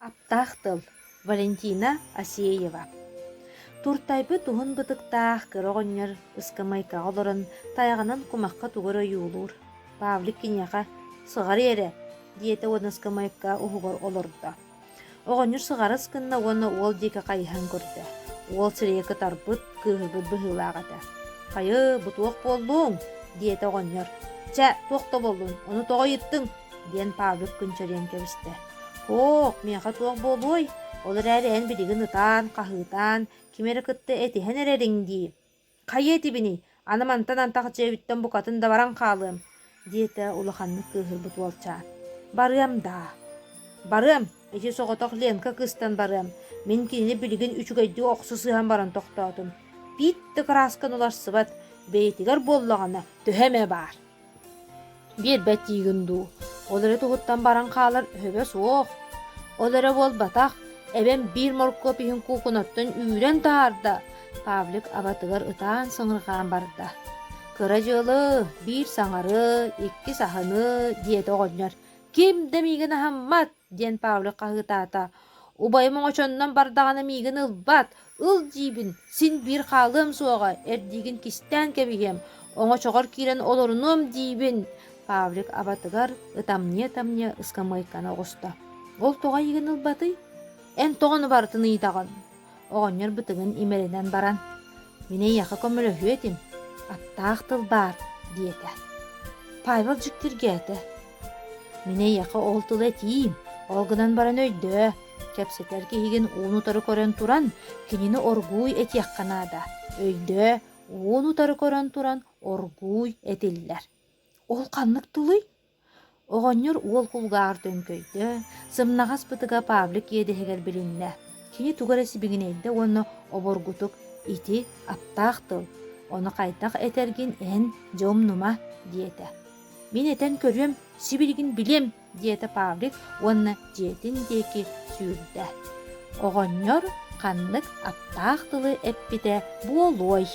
Аптаах тыл Валентина Асеева Туртайбыт уһун бытыктаах кыра оҕонньор ыскамыайкаҕа олорон тайаҕынан кумахха тугу эрэ ойуулуур. Павлик киниэхэ «Сыҕарый эрэ» диэтэ уонна ыскамыайка уһугар олордо. Оҕонньор сыҕарыс гынна уонна уол диэки хайыһан көрдө. Уол сирэйэ кытарбыт, кыыһырбыт быһыылаах этэ. «Хайы, бу туох буоллуҥ?» диэтэ оҕонньор. «Чэ, туох да буоллун, ону тоҕо ыйыттыҥ?» диэн Павлик күнчэрийэн кэбистэ. «Һоох, миэхэ туох буолуой? Ол эрээри эн билигин ытаан, хаһыытаан, кими эрэ кытта этиһэн эрэриҥ дии. Хайа этибиний, аны мантан антах дьиэбиттэн букатын да баран хаалыам», диэтэ улаханнык кыыһырбыт уолчаан. «Барыам даа, барыам, ити соҕотох Ленка кыыстан барыам. Мин кинини билигин үчүгэйдик охсо сыһан баран тохтоотум. Биир да кыраасканы уларсыбат, бэйэтигэр буоллаҕына төһө эмэ баар Биэрбэт диигин дуу, ол эрэ туһуттан баран хаалар өһөбө суох. Ол эрэ буолбатах, эбэм биир моркуоп иһин куукунаттан үүрэн таһаарда, Павлик абатыгар ытаан сыҥырҕаан барда. Кыра дьыалы, биир саҥары, икки саһыны, диэтэ оҕонньор. Ким да миигин аһаммат, диэн Павлик хаһыытаата. Убайым оҥочоннон бардаҕына миигин ылбат, ыл диибин, син биир хаалыам суоҕа, эрдиигин кистээн кэбиһиэм, оҥочоҕор киирэн олорунуом диибин. Павлик абатыгар ытамньыйа-ытамньыйа ыскамыайканы оҕуста. Ол тоҕо эйигин ылбатый? Эн тоҕо ону барытын ыйытаҕын? Оҕонньор бытыгын имэринэн баран, «Мин эйиэхэ көмөлөһүө этим, аптаах тыл баар» диэтэ. Павел дьиктиргээтэ. «Мин эйиэхэ ол тылы этиим, ол гынан баран өйдөө, кэпсэтэр киһигин уун-утары көрөн туран, кинини оргууй этиэххэ наада. Өйдөө, уун-утары көрөн туран оргууй этиллэр. Ол ханнык тылый?» Оҕонньор уол кулгааҕар төҥкөйдө, сымнаҕас бытыга Павлик иэдэһигэр билиннэ. Кини тугу эрэ сибигинэйдэ уонна обургутук «Ити аптаах тыл, ону хайдах этэргин эн дьэ умнума» диэтэ. «Мин этэн көрүөм, сибилигин билиэм» диэтэ Павлик уонна дьиэтин диэки сүүрдэ. Оҕонньор ханнык аптаах тылы эппитэ буолуой?